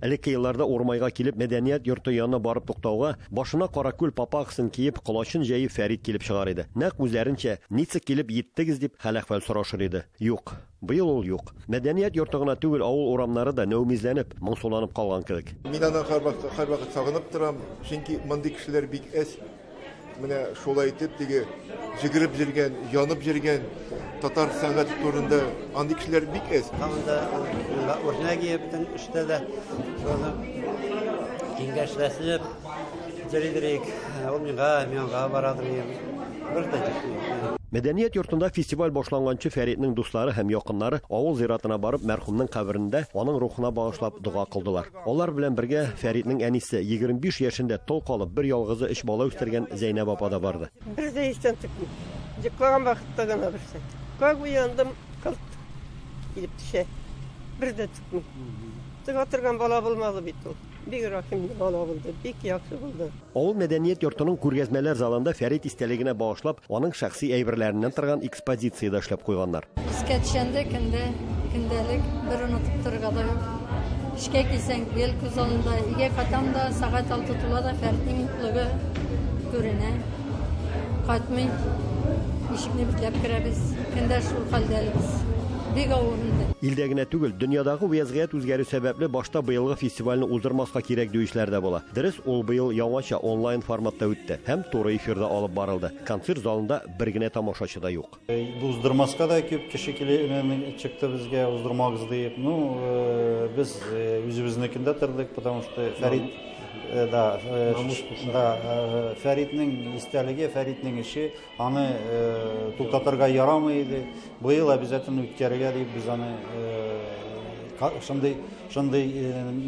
Элекке елларда Урмайга килеп мәдәният йорты янына барып туктауга, башына каракүл папахасын киеп, колачын җәеп Фәрит килеп чыгар иде. Нәкъ үзләренчә, Ницек килеп йиттегез дип, хәл-әхвәл сорашыр иде. Юк. Быел ул юк. Мәдәният йорты гына түгел, авыл урамнары да нәүмизләнеп, моңсуланып калган кебек. Мин аны һәрвакыт, һәрвакыт сагынып торам, чөнки мондый кешеләр бик әз. Менә шулай итеп теге җигереп йөргән, янып йөргән татар сәнгате турында андый кешеләр бик әз. Һаман да миңа үрнәк ия бөтен эштә дә шуны киңәшләшеп йөридерик. Ул миңа, миңа барадыр. Бер дә җитми. Мәдәният йортында фестиваль башланганчы Фәритнең дуслары һәм якыннары авыл зиратына барып мәрхүмнең каберендә аның рухына багышлап дога кылдылар. Алар белән бергә Фәритнең әнисе, 25 яшендә тол калып, бер ялгызы өч бала үстергән Зәйнәб апа да барды. Бер дә истән чыкмый. Йоклаган вакытта гына берсе. Как уяндым, кылт килеп төшә. Бер дә чыкмый. Чыга торган бала булмады бит ул. Бик рәхимле бала булды, бик яхшы булды. Авыл мәдәният йортының күргәзмәләр залында Фәрит истәлегенә багышлап, аның шәхси әйберләреннән торган экспозиция дә эшләп куйганнар. Искә төшәндә көндә, көндәлек бер онытып торырга да юк. Эшкә килсәң, гел күз алдында. Өйгә кайтам да, сәгать алты тула да Фәритнең юклыгы күренә. Кайтмый. Ишекне бикләп керәбез. Көндә шул хәлдә әле без. Бик авыр инде. Илдә генә түгел, дөньядагы вәзгыять үзгәрү сәбәпле, башта быелгы фестивальне уздырмаска кирәк диючеләр дә була. Дөрес, ул быел яңача, онлайн форматта үтте һәм туры эфирда алып барылды. Концерт залында бер генә тамашачы да юк. Уздырмаска да күп кеше килеп чыкты безгә, уздырмагыз диеп. Ну, без үзебезнекендә тордык, потому что Фәрит, да, да, Фәритнең истәлеге, Фәритнең эше, аны туктатырга ярамый иде. Быел обязательно үткәрергә дип без аны шундый шундый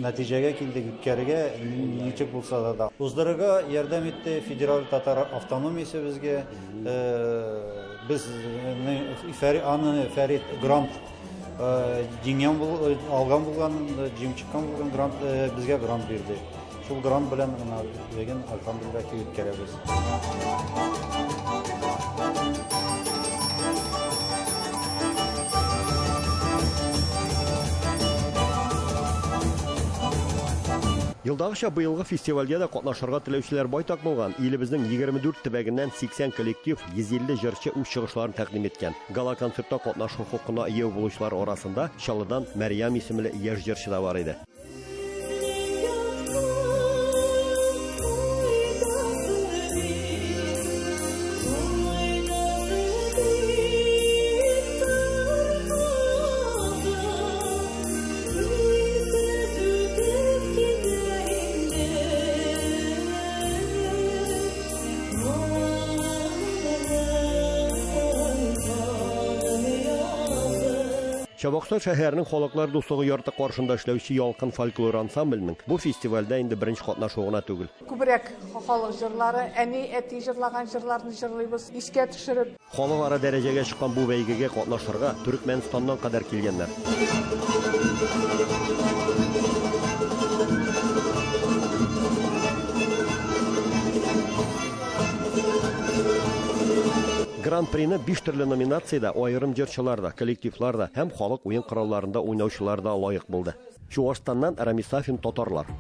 нәтиҗәгә килдек, үткәрергә ничек булса да. Уздырырга ярдәм итте Федераль татар автономиясе безгә. Без аны Фәрит грант җиңгән алган булган, җиңеп чыккан булган грант безгә грант бирде. Шул грант белән менә бүген альхамдулилла ки үткәрәбез. Елдагыча быелгы фестивальгә дә катнашырга теләүчеләр байтак булган. Илебезнең 24 төбәгеннән 80 коллектив, 150 җырчы үз чыгышларын тәкъдим иткән. Гала-концертта катнашу хокукына ия булучылар арасында Чаллыдан Мәрьям исемле яшь җырчы да бар иде. Чабаксар шәһәренең Халыклар дуслыгы йорты каршында эшләүче Ялкын фольклор ансамбленең бу фестивальдә инде беренче катнашуы гына түгел. Күбрәк халык җырлары, әни, әти җырлаган җырларны җырлыйбыз, искә төшереп. Халыкара дәрәҗәгә чыккан бу бәйгегә катнашырга Төрекмәнстаннан кадәр килгәннәр. Гран-прины биш төрле номинациядә аерым җырчылар да, коллективлар да һәм халык уен коралларында уйнаучылар да лаек булды. Чуашстаннан Рамис Сафин, Татарлар.